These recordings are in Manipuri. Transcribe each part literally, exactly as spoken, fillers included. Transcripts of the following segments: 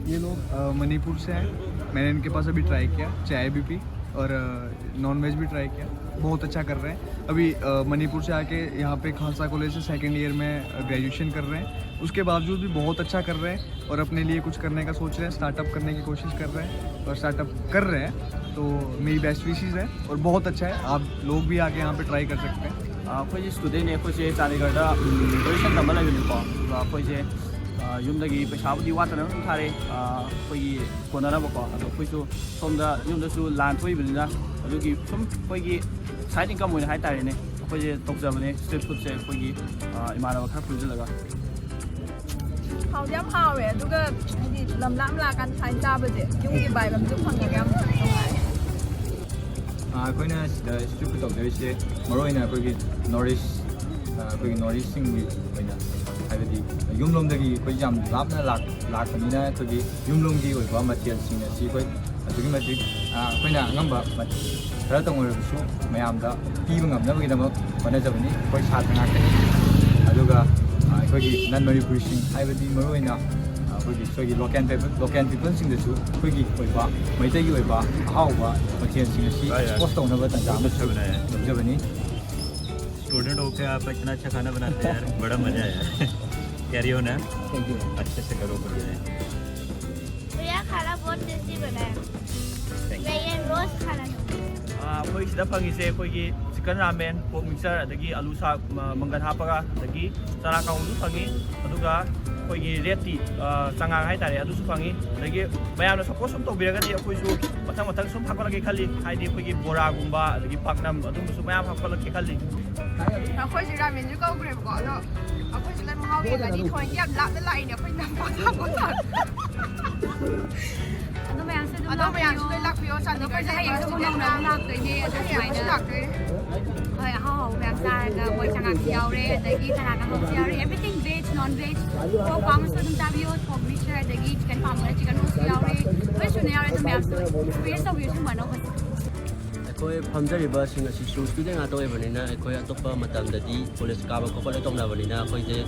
ये लोग अ, मणिपुर से हैं। मैंने इनके पास अभी ट्राई किया, चाय भी पी और नॉन वेज भी ट्राई किया। बहुत अच्छा कर रहे हैं। अभी अ, मणिपुर से आके यहाँ पे खालसा कॉलेज से सेकंड ईयर में ग्रेजुएशन कर रहे हैं। उसके बावजूद भी बहुत अच्छा कर रहे हैं और अपने लिए कुछ करने का सोच रहे हैं, स्टार्टअप करने की कोशिश कर रहे हैं और स्टार्टअप कर रहे हैं। तो मेरी बेस्ट विशेज़ है और बहुत अच्छा है। आप लोग भी आके यहाँ पे ट्राई कर सकते हैं। ꯑꯩꯈꯣꯏꯁꯦ ꯁ꯭ꯇꯨꯗꯦꯟꯅꯦ꯫ ꯑꯩꯈꯣꯏꯁꯦ ꯆꯥꯟꯗꯤꯒꯔꯗ ꯒ꯭ꯔꯦꯖꯨꯑꯦꯁꯟ ꯇꯝꯕ ꯂꯩꯕꯅꯤꯀꯣ꯫ ꯑꯗꯨꯒ ꯑꯩꯈꯣꯏꯁꯦ ꯌꯨꯝꯗꯒꯤ ꯄꯩꯁꯥꯕꯨꯗꯤ ꯋꯥꯠꯇꯅ ꯑꯗꯨꯝ ꯊꯥꯔꯛꯑꯦ, ꯑꯩꯈꯣꯏꯒꯤ ꯀꯣꯟꯅꯅꯕꯀꯣ꯫ ꯑꯗꯣ ꯑꯩꯈꯣꯏꯁꯨ ꯁꯣꯝꯗ ꯌꯨꯝꯗꯁꯨ ꯂꯥꯟ ꯊꯣꯛꯏꯕꯅꯤꯅ, ꯑꯗꯨꯒꯤ ꯁꯨꯝ ꯑꯩꯈꯣꯏꯒꯤ ꯁꯥꯏꯠ ꯏꯟꯀꯝ ꯑꯣꯏꯅ ꯍꯥꯏꯇꯥꯔꯦꯅꯦ, ꯑꯩꯈꯣꯏꯁꯦ ꯇꯧꯖꯕꯅꯦ ꯁ꯭ꯇ꯭ꯔꯤꯠ ꯐꯨꯗꯁꯦ ꯑꯩꯈꯣꯏꯒꯤ ꯏꯃꯥꯟꯅꯕ ꯈꯔ ꯄꯨꯟꯁꯤꯜꯂꯒ꯫ ꯍꯥꯎꯗꯤ ꯌꯥꯝ ꯍꯥꯎꯋꯦ, ꯑꯗꯨꯒ ꯍꯥꯏꯗꯤ ꯂꯝ ꯂꯥꯞꯅ ꯂꯥꯛꯑꯀꯥꯟꯗ ꯁꯨꯃꯥꯏꯅ ꯆꯥꯕꯁꯦ, ꯌꯨꯝꯒꯤ ꯚꯥꯏꯕ ꯑꯃꯁꯨ ꯐꯪꯉꯒ ꯌꯥꯝ ꯅꯨꯡꯉꯥꯏ꯫ ꯑꯩꯈꯣꯏꯅ ꯁꯤꯗ ꯁ꯭ꯇ꯭ꯔꯤꯠ ꯐꯨꯗ ꯇꯧꯖꯔꯤꯁꯦ, ꯃꯔꯨꯑꯣꯏꯅ ꯑꯩꯈꯣꯏꯒꯤ ꯅꯣꯔꯠ ꯏꯁ, ꯑꯩꯈꯣꯏꯒꯤ ꯅꯣꯔꯠ ꯏꯁꯁꯤꯡꯒꯤ ꯑꯣꯏꯅ, ꯍꯥꯏꯕꯗꯤ ꯌꯨꯝꯂꯣꯝꯗꯒꯤ ꯑꯩꯈꯣꯏ ꯌꯥꯝ ꯂꯥꯞꯅ ꯂꯥꯛ-, ꯂꯥꯛꯄꯅꯤꯅ, ꯑꯩꯈꯣꯏꯒꯤ ꯌꯨꯝꯂꯣꯝꯒꯤ ꯑꯣꯏꯕ ꯃꯊꯦꯜꯁꯤꯡ ꯑꯁꯤ ꯑꯩꯈꯣꯏ ꯑꯗꯨꯛꯀꯤ ꯃꯇꯤꯛ, ꯑ, ꯑꯩꯈꯣꯏꯅ ꯑꯉꯝꯕ ꯃꯠ-, ꯈꯔꯇꯪ ꯑꯣꯏꯔꯕꯁꯨ ꯃꯌꯥꯝꯗ ꯄꯤꯕ ꯉꯝꯅꯕꯒꯤꯗꯃꯛ ꯍꯣꯠꯅꯖꯕꯅꯤ꯫ ꯑꯩꯈꯣꯏ ꯁꯥꯇ꯭ꯔ ꯉꯥꯛꯇꯅꯤ꯫ ꯑꯗꯨꯒ, ꯑ, ꯑꯩꯈꯣꯏꯒꯤ ꯅꯟ ꯃꯅꯤꯄꯨꯔꯤꯁꯤꯡ, ꯍꯥꯏꯕꯗꯤ ꯃꯔꯨꯑꯣꯏꯅ, ꯑ, ꯑꯩꯈꯣꯏꯒꯤ, ꯑꯩꯈꯣꯏꯒꯤ ꯂꯣꯀꯦꯜ ꯄꯤꯄꯜ, ꯂꯣꯀꯦꯜ ꯄꯤꯄꯜꯁꯤꯡꯗꯁꯨ ꯑꯩꯈꯣꯏꯒꯤ ꯑꯣꯏꯕ, ꯃꯩꯇꯩꯒꯤ ꯑꯣꯏꯕ ꯑꯍꯥꯎꯕ ꯃꯊꯦꯜꯁꯤꯡ ꯑꯁꯤ ꯑꯦꯛꯁꯄꯣꯖ ꯇꯧꯅꯕ ꯇꯥꯟꯖꯥ ꯑꯃꯁꯨ ꯂꯧꯖꯕꯅꯤ꯫ स्टूडेंट होके आप इतना अच्छा खाना बनाते हैं यार, बड़ा मजा आया। कैरी ऑन है। Thank you. अच्छे से करो, बढ़िया है। भैया, खाना बहुत टेस्टी बना है। Thank you. मैं ये रोज खाना चाहूंगी। ꯑꯩꯈꯣꯏ ꯁꯤꯗ ꯐꯪꯉꯤꯁꯦ ꯑꯩꯈꯣꯏꯒꯤ ꯆꯤꯀꯟ ꯔꯥꯃꯦꯟ, ꯄꯣꯔꯛ ꯃꯤꯛꯆꯔ, ꯑꯗꯒꯤ ꯑꯂꯨ ꯁꯥꯛ, ꯃ-, ꯃꯪꯒꯟ ꯍꯥꯞꯄꯒ, ꯑꯗꯒꯤ ꯆꯅꯥ ꯀꯥꯡꯍꯧꯁꯨ ꯐꯪꯉꯤ꯫ ꯑꯗꯨꯒ ꯑꯩꯈꯣꯏꯒꯤ ꯔꯦꯗ ꯇꯤ, ꯑ, ꯆꯉꯥꯡ ꯍꯥꯏꯇꯥꯔꯦ, ꯑꯗꯨꯁꯨ ꯐꯪꯉꯤ꯫ ꯑꯗꯒꯤ ꯃꯌꯥꯝꯅ ꯁꯄꯣꯔꯠ ꯁꯨꯝ ꯇꯧꯕꯤꯔꯒꯗꯤ ꯑꯩꯈꯣꯏꯁꯨ ꯃꯊꯪ ꯃꯊꯪ ꯁꯨꯝ ꯍꯥꯞꯀꯠꯂꯛꯀꯦ ꯈꯜꯂꯤ꯫ ꯍꯥꯏꯗꯤ ꯑꯩꯈꯣꯏꯒꯤ ꯕꯣꯔꯥꯒꯨꯝꯕ, ꯑꯗꯒꯤ ꯄꯥꯛꯅꯝ, ꯑꯗꯨꯝꯕꯁꯨ ꯃꯌꯥꯝ ꯍꯥꯞꯀꯠꯂꯛꯀꯦ ꯈꯜꯂꯤ꯫ ꯑꯩꯈꯣꯏꯁꯦ ꯔꯥꯃꯦꯟꯁꯨ ꯀꯧꯈ꯭ꯔꯦꯕꯀꯣ, ꯑꯗꯣ ꯑꯩꯈꯣꯏꯁꯨ ꯂꯣꯏ ꯃꯍꯥꯎ ꯌꯦꯡꯉꯅꯤ꯫ ꯊꯣꯏꯗꯤ ꯌꯥꯝ ꯂꯥꯞꯅ ꯂꯥꯛꯏꯅꯦ, ꯑꯩꯈꯣꯏ ꯅꯝꯕꯣꯜ ꯂꯥꯛꯄ ꯃꯥꯜꯂꯦ꯫ ꯑꯗꯣ ꯃꯌꯥꯝꯁꯨ ꯑꯗꯨꯝ ꯑꯗꯣ ꯃꯌꯥꯝꯁꯨ ꯂꯥꯛꯄꯤꯌꯣ꯫ ꯂꯣꯏ ꯂꯥꯛꯄꯤꯌꯣ, ꯑꯗꯣ ꯑꯩꯈꯣꯏꯁꯨ ꯍꯌꯦꯡꯁꯨ ꯑꯃꯨꯛ ꯅꯧꯅ ꯑꯃꯨꯛ ꯂꯥꯛꯇꯣꯏꯅꯦ꯫ ꯑꯗꯣ ꯁꯨꯃꯥꯏꯅ ꯂꯥꯛꯇꯣꯏꯅꯦ꯫ ꯍꯣꯏ, ꯑꯍꯥꯎ ꯑꯍꯥꯎꯕ ꯃꯌꯥꯝ ꯆꯥꯔꯒ ꯃꯣꯏ ꯆꯉꯥꯡꯁꯨ ꯌꯥꯎꯔꯦ, ꯑꯗꯒꯤ ꯆꯅꯥ ꯀꯥꯡꯍꯧꯁꯨ ꯌꯥꯎꯔꯦ, everything veg, non veg꯫ Pork ꯄꯥꯝꯃꯁꯨ ꯑꯗꯨꯝ ꯆꯥꯕꯤꯌꯣ, ꯄꯣꯔꯛ ꯃꯤꯛꯁꯆꯔ, ꯑꯗꯒꯤ ꯆꯤꯀꯟ ꯄꯥꯝꯃꯒꯅ ꯆꯤꯀꯟ ꯔꯣꯁꯁꯨ ꯌꯥꯎꯔꯦ, ꯂꯣꯏ ꯁꯨꯅ ꯌꯥꯎꯔꯦ꯫ ꯑꯗꯣ ꯃꯌꯥꯝꯁꯨ ꯑꯦꯛꯁꯄꯤꯔꯤꯌꯦꯟꯁ ꯇꯧꯕꯤꯌꯨ ꯁꯤꯒꯨꯝꯕ ꯑꯅꯧꯕꯁꯦ꯫ ꯑꯩꯈꯣꯏ ꯐꯝꯖꯔꯤꯕꯁꯤꯡ ꯑꯁꯤꯁꯨ student ꯉꯥꯛꯇ ꯑꯣꯏꯕꯅꯤꯅ, ꯑꯩꯈꯣꯏ ꯑꯇꯣꯞꯄ ꯃꯇꯝꯗꯗꯤ college ꯀꯥꯕ ꯈꯣꯠꯄ ꯂꯣꯏ ꯇꯧꯅꯕꯅꯤꯅ, ꯑꯩꯈꯣꯏꯁꯦ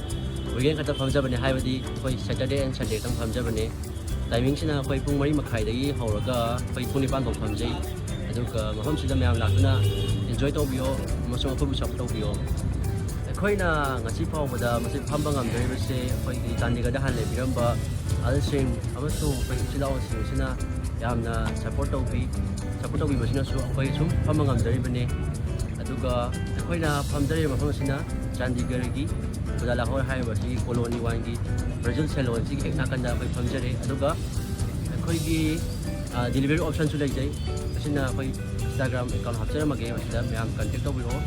weekend ꯈꯛꯇ ꯐꯝꯖꯕꯅꯦ, ꯍꯥꯏꯕꯗꯤ ꯑꯩꯈꯣꯏ Saturday and Sunday ꯈꯛꯇꯪ ꯐꯝꯖꯕꯅꯦ꯫ Timingꯁꯤꯅ ꯑꯩꯈꯣꯏ ꯄꯨꯡ ꯃꯔꯤ ꯃꯈꯥꯏꯗꯒꯤ ꯍꯧꯔꯒ ꯑꯩꯈꯣꯏ ꯄꯨꯡ ꯅꯤꯄꯥꯟ ꯐꯥꯎ ꯐꯝꯖꯩ꯫ ꯑꯗꯨꯒ ꯃꯐꯝꯁꯤꯗ ꯃꯌꯥꯝ ꯂꯥꯛꯇꯨꯅ enjoy ꯇꯧꯕꯤꯌꯣ ꯑꯃꯁꯨꯡ ꯑꯩꯈꯣꯏꯕꯨ support ꯇꯧꯕꯤꯌꯣ꯫ ꯑꯩꯈꯣꯏꯅ ꯉꯁꯤ ꯐꯥꯎꯕꯗ ꯃꯁꯤ ꯐꯝꯕ ꯉꯝꯖꯔꯤꯕꯁꯦ ꯑꯩꯈꯣꯏꯒꯤ ꯆꯥꯟꯗꯤꯒꯔꯗ ꯍꯥꯟꯅ ꯂꯩꯕꯤꯔꯝꯕ ꯑꯍꯜꯁꯤꯡ ꯑꯃꯁꯨꯡ ꯑꯩꯈꯣꯏ ꯏꯆꯤꯜ ꯏꯅꯥꯎꯁꯤꯡꯁꯤꯅ ꯌꯥꯝꯅ support ꯇꯧꯕꯤ, support ꯇꯧꯕꯤꯕꯁꯤꯅꯁꯨ ꯑꯩꯈꯣꯏ ꯁꯨꯝ ꯐꯝꯕ ꯉꯝꯖꯔꯤꯕꯅꯤ꯫ ꯑꯗꯨꯒ ꯑꯩꯈꯣꯏꯅ ꯐꯝꯖꯔꯤꯕ ꯃꯐꯝ ꯑꯁꯤꯅ ꯆꯥꯟꯗꯤꯒꯔꯒꯤ ꯈꯨꯗꯥ ꯂꯥꯍꯣꯔ ꯍꯥꯏꯔꯤꯕ ꯑꯁꯤꯒꯤ Colony Oneꯒꯤ Brazil Salonꯁꯤꯒꯤ ꯍꯦꯛ ꯅꯥꯀꯟꯗ ꯑꯩꯈꯣꯏ ꯐꯝꯖꯔꯦ꯫ ꯑꯗꯨꯒ ꯑꯩꯈꯣꯏꯒꯤ, ꯑ, delivery optionꯁꯨ ꯂꯩꯖꯩ꯫ ꯃꯁꯤꯅ ꯑꯩꯈꯣꯏ Instagram account ꯍꯥꯞꯆꯔꯝꯃꯒꯦ, ꯃꯁꯤꯗ ꯃꯌꯥꯝ contact ꯇꯧꯕꯤꯔꯛꯑꯣ꯫